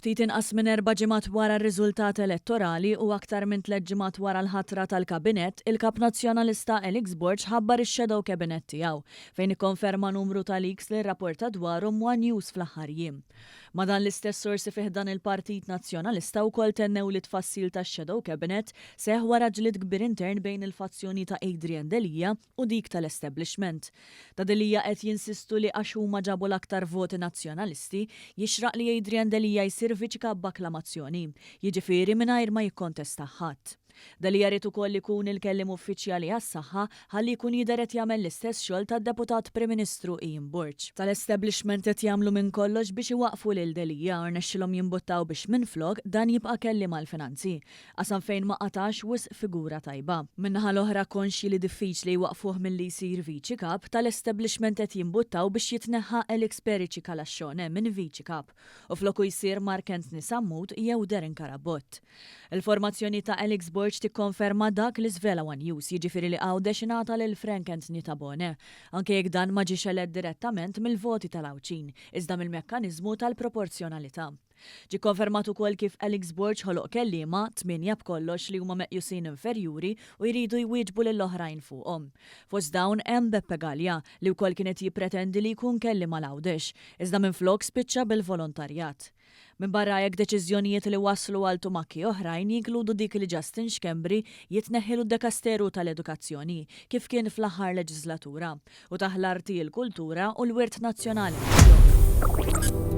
Ftit inqas minn erba' ġimgħat wara r-riżultat elettorali u aktar minn tliet ġimgħat wara l-ħatra tal-Kabinett, il-Kap Nazzjonalista Alex Borg ħabbar ix-shadow cabinet tiegħu, fejn ikkonferma numru ta' leaks li rrapporta dwarhom one News fl-aħħar jiem. Ma' dan l-istess sorsi fi ħdan il-Partit Nazzjonalista wkoll tennew li t-tfassil tax-shadow cabinet seħħ wara ġlied kbir intern bejn il-fazzjoni ta' Adrian Delia u dik tal-establishment. Ta' Delia qed jinsistu li għax huma ġabu l-aktar voti Nazzjonalisti, jixraq li Adrian Delia jsir Viċi Kap b'akklamazzjoni, jiġifieri mingħajr ma jikkontestah ħadd. Delia ried ukoll ikun il-kelliem uffiċjali għas-saħħa ħalli jkun jidher qed jagħmel l-istess xogħol tad-Deputat Prim Ministru Ian Borg. Tal-establishment qed jagħmlu minn kollox biex iwaqqfu lil Delia u rnexxilhom jimbuttaw biex minflok dan jibqa' kelliem għall-finanzi. Qasam fejn ma qatax wisq figura tajba. Min-naħa l-oħra konxji li diffiċli jwaqqfuh milli jsir Viċi Kap, tal-establishment qed jimbuttaw biex jitneħħa Alex Perici Calascione minn Viċi Kap u floku jsir Mark Anthony Sammut jew Darren Carabott. Il-formazzjoni ta' Alex Borg tikkonferma dak li żvela one News, jiġifieri li Għawdex ingħata lil Frank Anthony Tabone, anke jekk dan ma ġiex elett direttament mill-voti tal-Għawdxin, iżda mill-mekkaniżmu tal-proporzjonalità. Ġie kkonfermat ukoll kif Alex Borg ħoloq kelliema, tmienja b'kollox li huma meqjusin inferjuri u jridu jwieġbu lill-oħrajn fuqhom. Fost dawn hemm Beppe Galea, li wkoll kien qed jippretendi li jkun kelliem għal Għawdex, iżda minflok spiċċa bil-volontarjat. Minbarra hekk deċiżjonijiet li wasslu għal tumakki oħrajn jinkludu dik li Justin Schembri jitneħħilu d-dekasteru tal-edukazzjoni, kif kien fl-aħħar leġiżlatura, u taħ l-arti, il-kultura u l-wirt nazzjonali minflok.